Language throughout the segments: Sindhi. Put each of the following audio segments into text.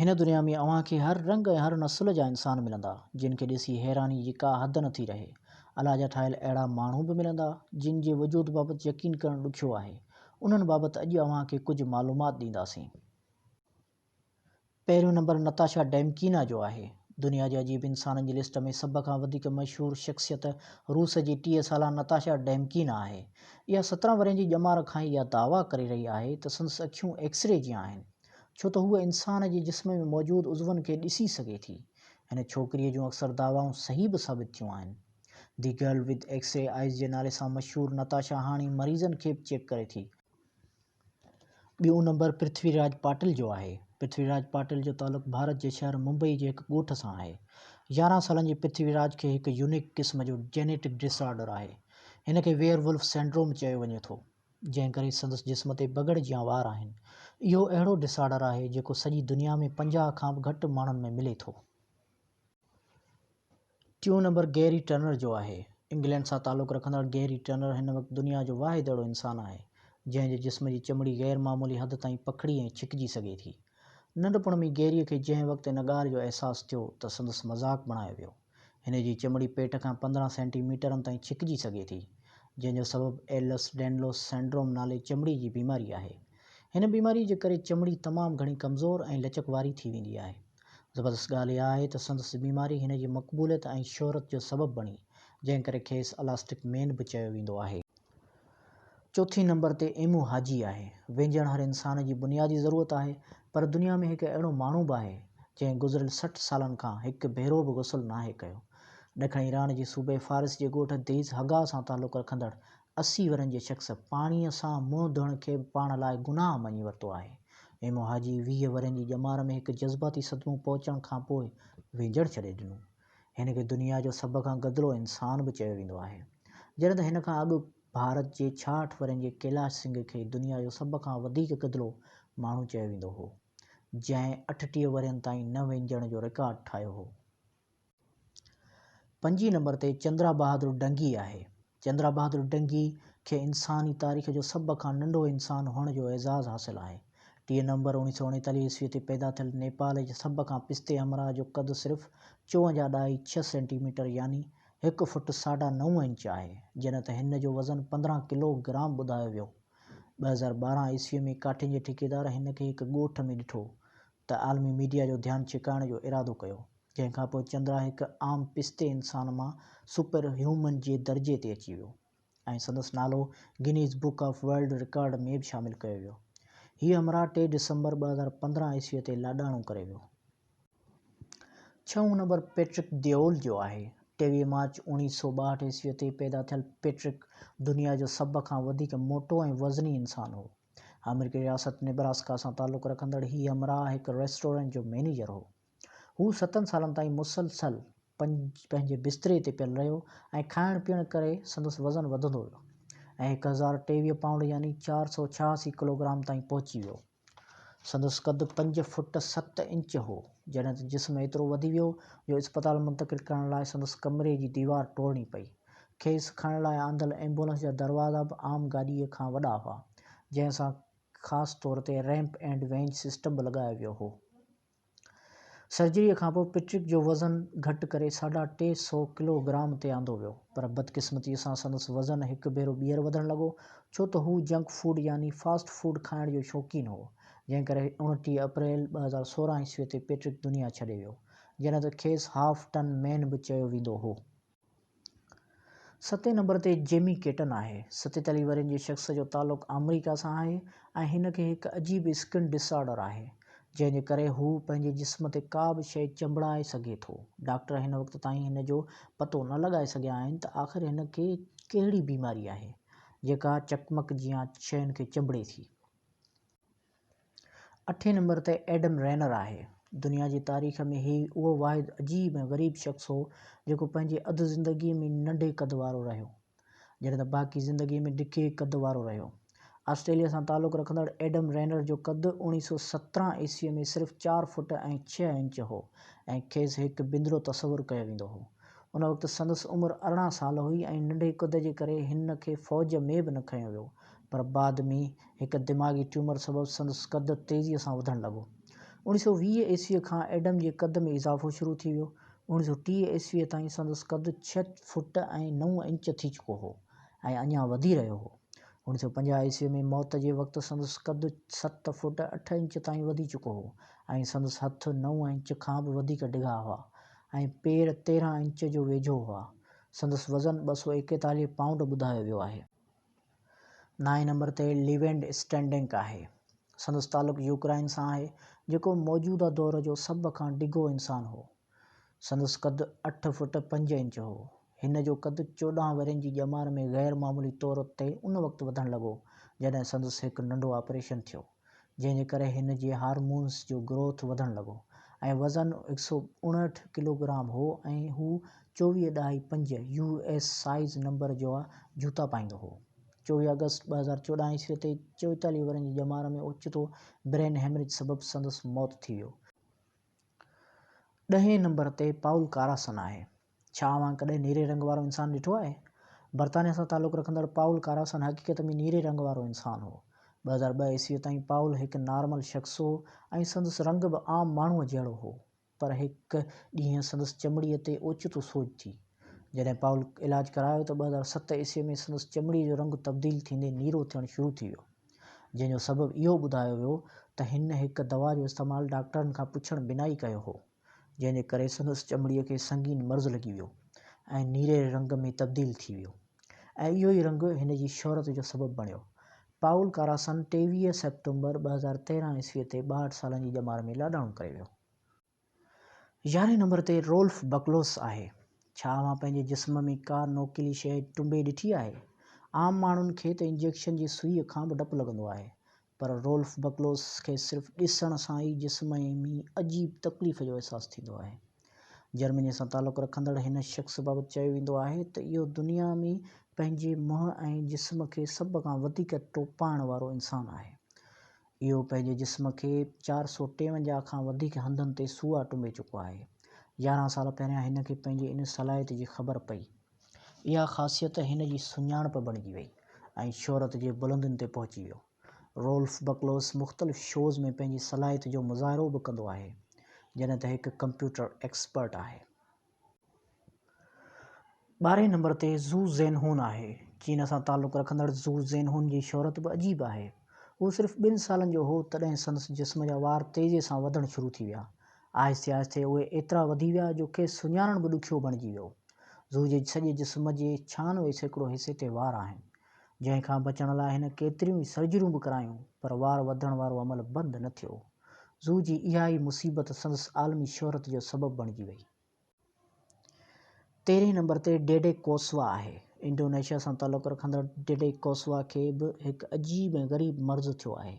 هن دنيا ۾ اوهان کي هر رنگ ۽ هر نسل جا انسان ملندا، جن کي ڏسي حيراني جي ڪا حد نه ٿي رهي. الله جا ٺاهيل اهڙا ماڻهو به ملندا، جن جي وجود بابت يقين ڪرڻ ڏکيو آهي. انهن بابت اڄ اوهان کي ڪجهه معلومات ڏينداسين. پهريون نمبر نتاشا ڊيمڪينا جو آهي. دنيا جي عجيب انسانن جي لسٽ ۾ سڀ کان وڌيڪ مشهور شخصيت روس جي 30 سالا نتاشا ڊيمڪينا آهي. اها 17 ورهين جي ڄمار کان ئي اها دعويٰ ڪري رهي آهي ته سندس اکيون ايڪسري جيان آهن. ڇو ته هوء انسان جي جسم ۾ موجود عضون کي ڏسي سگهي ٿي. هن ڇوڪريء جون اڪثر دعوائون صحيح به ثابت ٿيون آهن. The girl with X-ray eyes جي نالي سان مشهور نتاشا هاڻي مريضن کي به چيڪ ڪري ٿي. ٻيون نمبر پرٿوي راج پاٽل جو آهي. پرٿوي راج پاٽل جو تعلق ڀارت جي شهر ممبئي جي هڪ ڳوٺ سان آهي. 11 سالن جي پرٿوي راج کي هڪ يونيڪ قسم جو جينيٽڪ ڊس آرڊر آهي. هن کي ويئر ولف سينڊروم چيو وڃي ٿو. جنهن ڪري سندس جسم تي بگهڙ جيان وار آهن. اهو اهڙو ڊس آرڊر آهي جيڪو سڄي دنيا ۾ 50 کان به گهٽ ماڻهن ۾ ملي ٿو. ٽيون نمبر گيري ٽرنر جو آهي. انگلينڊ سان تعلق رکندڙ گيري ٽرنر هن وقت دنيا جو واحد اهڙو انسان آهي، جنهن جي جسم جي چمڙي غير معمولي حد تائين پکڙي ۽ ڇڪجي سگهي ٿي. ننڍپڻ ۾ گيريء کي جنهن وقت ان ڳالهه جو احساس ٿيو ته سندس مذاق بڻايو ويو. هن جي چمڙي پيٽ کان 15 سينٽي ميٽرن تائين ڇڪجي سگهي ٿي، جنهن جو سبب ايلس ڊينلوس سينڊروم نالي چمڙي جي بيماري آهي. هن بيماري جي ڪري چمڙي تمام گهڻي ڪمزور ۽ لچڪ واري ٿي ويندي آهي. زبردست ڳالهه اها آهي ته سندس بيماري هن جي مقبوليت ۽ شهرت جو سبب بڻي، جنهن ڪري کيس الاسٽڪ مين به چيو ويندو آهي. چوٿين نمبر تي ايمو حاجي آهي. وينجهڻ هر انسان جي بنيادي ضرورت آهي پر دنيا ۾ هڪ اهڙو ماڻهو به آهي جنهن گذريل 60 سالن کان هڪ ڀيرو به غسل ناهي ڪيو. ڏکڻ ايران جي صوبي فارس جي ڳوٺ ديز هگا سان تعلق رکندڙ 80 ورهين جي شخص پاڻيء سان منهن ڌوئڻ کي به پاڻ لاء گناهه مڃي ورتو آهي. ايمو حاجي 20 ورهين جي ڄمار ۾ هڪ جذباتي صدمو پهچڻ کانپوء وينجهڻ ڇڏي ڏنو. هن کي دنيا جو سڀ کان گدلو انسان به چيو ويندو آهي. جڏهن ته هن کان اڳ ڀارت جي 66 ورهين جي ڪيلاش سنگهه کي دنيا جو سڀ کان وڌيڪ گدلو ماڻهو چيو ويندو هو، جنهن 38 ورهين تائين نه وينجهڻ جو رڪارڊ ٺاهيو هو. پنجين نمبر تي چندرا بهادر ڊنگي آهي. چندرا بهادر ڊنگي کي انساني تاريخ جو سڀ کان ننڍو انسان هئڻ جو اعزاز حاصل آهي. 30 نومبر 1939 عيسويء تي پيدا ٿيل نيپال جي سڀ کان پستي همراهه جو قد صرف چوونجاهه ڏهائي ڇهه سينٽي ميٽر يعني هڪ فٽ ساڍا نو انچ آهي، جڏهن ته هن جو وزن 15 ڪلو گرام ٻڌايو ويو. 2012 عيسويء ۾ ڪاٺين جي ٺيڪيدار هن کي هڪ ڳوٺ ۾ ڏٺو ته عالمي ميڊيا جو ڌيان ڇڪائڻ جو ارادو ڪيو. جنهن کان پوء چندرا هڪ عام پستي انسان مان سپر هيومن جي درجي تي اچي ويو ۽ سندس نالو Guinness book of world record ۾ به شامل ڪيو ويو. هي همراهه 3 ڊسمبر 2015 عيسويء تي لاڏاڻو ڪري ويو. ڇهون نمبر پيٽرڪ ديول جو آهي. 23 مارچ 1962 عيسويء تي پيدا ٿيل پيٽرڪ دنيا جو سڀ کان وڌيڪ موٽو ۽ وزني انسان هو. آمريڪي رياست نبراسڪا سان تعلق رکندڙ هي همراهه هڪ ريسٽورنٽ جو مئنيجر هو. هو ستن سالن تائين مسلسل پنهنجي بستري تي پيل رهيو ۽ کائڻ پيئڻ ڪري سندس وزن وڌندو ويو ۽ 1023 پائونڊ يعني 486 ڪلوگرام تائين پهچي ويو. سندس قد پنج فٽ ست انچ هو، جڏهن ته جسم ايترو وڌي ويو جو اسپتال منتقل ڪرڻ لاء سندس ڪمري جي ديوار ٽوڙڻي پئي. کيس کڻڻ لاء آندل ايمبولنس جا دروازا به عام گاڏيء کان وڏا هئا، جنهن سان خاص طور تي ريمپ اينڊ وينج سسٽم به لڳايو ويو هو. سرجريء کانپوء پيٽرڪ جو وزن گهٽ ڪري ساڍا ٽي سئو ڪلو گرام تي آندو ويو، پر بدقسمتيء سان سندس وزن هڪ ڀيرو ٻيهر وڌڻ لڳو، ڇو ته هو جنڪ فوڊ يعني فاسٽ فوڊ کائڻ جو شوقين هو، جنهن ڪري 29 اپريل 2016 عيسويء تي پيٽرڪ دنيا ڇڏي ويو، جڏهن ته کيس هاف ٽن مين به چيو ويندو هو. ستين نمبر تي جيمي ڪيٽن آهي. 47 ورهين جي شخص جو تعلق آمريڪا سان آهي ۽ هن کي هڪ عجيب اسڪن ڊس آرڊر آهي، جنهن جي ڪري هو پنهنجي جسم تي ڪا به شيء چنبڙائي سگهي ٿو. ڊاڪٽر هن وقت تائين هن جو پتو نه لڳائي سگهيا آهن ته آخر هن کي ڪهڙي بيماري آهي، جيڪا چقمق جيان شين کي چنبڙي ٿي. اٺين نمبر تي ايڊم رينر آهي. دنيا جي تاريخ ۾ هي اهو واحد عجيب ۽ غريب شخص هو جيڪو پنهنجي اڌ زندگيء ۾ ننڍي قد وارو رهيو، جڏهن ته باقي زندگيء ۾ ڊگهي قد وارو رهيو. آسٽريليا سان تعلق رکندڙ ايڊم رينر جو قد 1917 عيسويء ۾ صرف چار فوٽ ۽ ڇهه انچ هو ۽ کيس هڪ بندرو تصور ڪيو ويندو هو. ان وقت سندس عمر 18 سال هئي ۽ ننڍي قد جي ڪري هن کي فوج ۾ به نه کنيو ويو، پر بعد ۾ هڪ دماغي ٽيومر سبب سندس قد تيزيء سان وڌڻ لڳو. 1920 عيسويء کان ايڊم جي قد ۾ اضافو شروع ٿي ويو. 1930 عيسويء تائين سندس قد ڇهه فوٽ ۽ نو انچ ٿي چڪو هو ۽ اڃا وڌي رهيو هو. 1950 عيسويء ۾ موت جي وقت سندس قد ست فوٽ اٺ انچ تائين وڌي چڪو هو ۽ سندس هٿ نو انچ کان به وڌيڪ ڊگها هئا ۽ پير 13 انچ جو ويجهو هئا. سندس وزن 241 پائونڊ ٻڌايو ويو آهي. نائين نمبر تي ليوينڊ اسٽينڊنڪ آهي. سندس تعلق يوڪرائن سان آهي، جيڪو موجوده دور جو سڀ کان ڊگهو انسان هو. سندس قد اٺ فوٽ پنج انچ هو. هن جو قد 14 ورهين جي ڄمار ۾ غير معمولي طور تي ان وقت وڌڻ لڳو، جڏهن سندس هڪ ننڍو آپريشن ٿيو، جنهن جي ڪري هن جي هارمونز جو گروٿ وڌڻ لڳو ۽ وزن 159 ڪلوگرام هو ۽ هو چوويهه ڏهائي پنج يو ايس سائيز نمبر جوا جوتا پائيندو هو. 24 آگسٽ 2014 عيسويء تي 44 ورهين جي ڄمار ۾ اوچتو برين هيمرج سبب سندس موت ٿي ويو. ڏهين نمبر تي پائول ڪاراسن آهي. ڇا اوهان ڪڏهن نيري رنگ وارو انسان ڏٺو آهي؟ برطانيا سان تعلق رکندڙ پائول ڪاراسن حقيقت ۾ نيري رنگ وارو انسان هو. 2002 عيسويء تائين پائول هڪ نارمل شخص هو ۽ سندس رنگ به عام ماڻهوء جهڙو هو. پر هڪ ڏينهن سندس چمڙيء تي اوچتو سوڄ ٿي. جڏهن پائول علاج ڪرايو ته 2007 عيسويء ۾ سندس چمڙيء جو رنگ تبديل ٿيندي نيرو ٿيڻ شروع ٿي ويو، جنهن جو سبب اهو ٻڌايو ويو ته هن هڪ دوا جو استعمال ڊاڪٽرن کان پڇڻ بنا ئي ڪيو هو، جنهن جي ڪري سندس چمڙيء کي سنگين مرض لڳي ويو ۽ نيري رنگ ۾ تبديل ٿي ويو ۽ اهو ئي رنگ هن جي شهرت جو سبب بڻيو. پائول ڪاراسن 23 سيپٽمبر 2013 عيسويء تي 62 سالن جي ڄمار ۾ لاڏاڻو ڪري ويو. يارهين نمبر تي رولف بڪلوس آهي. ڇا اوهان پنهنجي جسم ۾ ڪا نوڪيلي شيء ٽنبي ڏٺي آهي؟ عام ماڻهن کي ته انجيڪشن جي سوئيء کان به ڊپ لڳندو آهي، پر رولف بڪلوس کي صرف ڏسڻ سان ئي جسم ۾ عجيب تڪليف جو احساس ٿيندو آهي. جرمنيء سان تعلق رکندڙ هن شخص بابت چيو ويندو آهي ته اهو دنيا ۾ پنهنجي منهن ۽ جسم کي سڀ کان وڌيڪ ٽوپائڻ وارو انسان آهي. اهو پنهنجي جسم کي 453 کان وڌيڪ هنڌن تي سوئا ٽنبي چڪو آهي. 11 سال پهريان هن کي پنهنجي ان صلاحيت جي خبر پئي. اها خاصيت هن جي سڃاڻپ بڻجي وئي ۽ شهرت جي بلندين تي پهچي ويو. رولف بڪلوس مختلف شوز ۾ پنهنجي صلاحيت جو مظاهرو به ڪندو آهي، جڏهن ته هڪ ڪمپيوٽر ايڪسپرٽ آهي. ٻارهين نمبر تي زو زينهون آهي. چين سان تعلق رکندڙ زو زينهون جي شهرت به عجيب آهي. هو صرف ٻن سالن جو هو تڏهن سندس جسم جا وار تيزي سان وڌڻ شروع ٿي ويا. آهستي آهستي اهي ايترا وڌي ويا جو کيس سڃاڻڻ به ڏکيو بڻجي ويو. زو جي سڄي جسم جي 96% حصي تي وار آهن. جنهن کان بچڻ لاء هن ڪيتريون ئي سرجريون به ڪرايون پر وار وڌڻ وارو عمل بند نه ٿيو. زو جي اها ئي مصيبت سندس عالمي شهرت جو سبب بڻجي وئي. تيرهين نمبر تي ڊيڊي ڪوسوا آهي. انڊونيشيا سان تعلق رکندڙ ڊيڊي ڪوسوا کي به هڪ عجيب ۽ غريب مرض ٿيو آهي.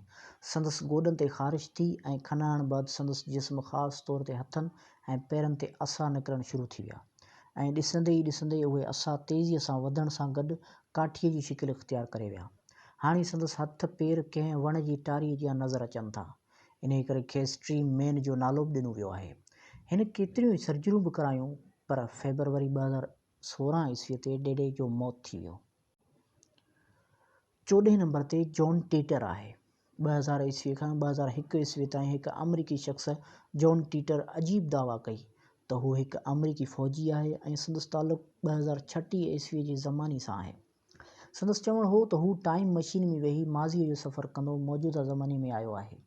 سندس گوڏن تي خارش ٿي ۽ کنائڻ بعد سندس جسم خاص طور تي هٿن ۽ پيرن تي اسا نڪرڻ شروع ٿي ويا. ۽ ڏسندي ئي ڏسندي اهي عصا تيزيء سان وڌڻ سان گڏ ڪاٺيء جي شڪل اختيار ڪري ويا. هاڻي سندس هٿ پير ڪنهن وڻ جي ٽاريء جيان نظر اچن ٿا. انهيء ڪري کيس ٽري مين جو نالو به ڏنو ويو آهي. هن ڪيتريون ئي سرجريون به ڪرايون پر فيبروري 2016 عيسويء تي ڊيڊي جو موت ٿي ويو. چوڏهين نمبر تي جان ٽيٽر آهي. 2000 عيسوي کان 2001 عيسوي تائين هڪ آمريڪي شخص جان ٽيٽر عجيب دعويٰ ڪئي ته هو هڪ آمريڪي فوجي آهي ۽ سندس تعلق 2036 عيسوي جي زماني سان آهي. سندس چوڻ هو ته هو ٽائيم مشين ۾ ويهي ماضيء جو سفر ڪندو موجوده زماني ۾ آيو آهي.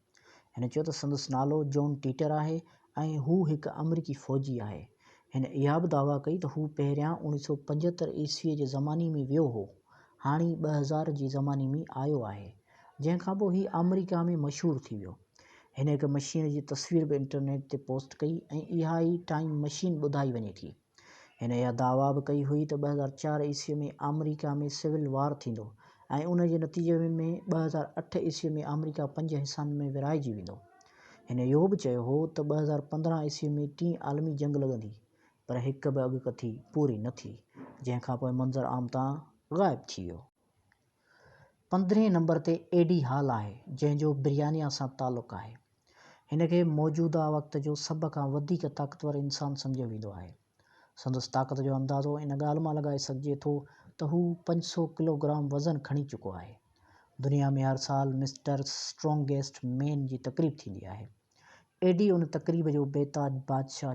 هن چيو ته سندس نالو جان ٽيٽر آهي ۽ هو هڪ آمريڪي فوجي آهي. هن اها به دعويٰ ڪئي ته هو پهريان 1975 عيسوي جي زماني ۾ ويو هو. هاڻي 2000 جي زماني ۾ آيو آهي، جنهن کانپوء هي آمريڪا ۾ مشهور ٿي ويو. هن هڪ مشين جي تصوير به انٽرنيٽ تي پوسٽ ڪئي ۽ اها ئي ٽائيم مشين ٻڌائي وڃي ٿي. هن اها دعويٰ به ڪئي هئي ته 2004 عيسوي ۾ آمريڪا ۾ سول وار ٿيندو ۽ ان جي نتيجي ۾ 2008 عيسوي ۾ آمريڪا پنج حصن ۾ ورهائجي ويندو. هن اهو به چيو هو ته 2015 عيسوي ۾ ٽين عالمي جنگ لڳندي. پر هڪ به اڳڪٿي پوري نه ٿي، جنهن کانپوء منظر عام تان غائب ٿي ويو. پندرهين نمبر تي ايڊي هال آهي، جنهن جو بريانيا سان تعلق آهي. هن کي موجوده وقت جو سڀ کان وڌيڪ طاقتور انسان سمجهيو ويندو آهي. سندس طاقت جو اندازو ان ڳالهه مان لڳائي سگهجي ٿو ته هو 500 ڪلو گرام وزن کڻي چڪو آهي. دنيا ۾ هر سال مسٽر اسٽرانگيسٽ مين جي تقريب ٿيندي آهي. ايڊي ان تقريب جو بيتاج بادشاهه.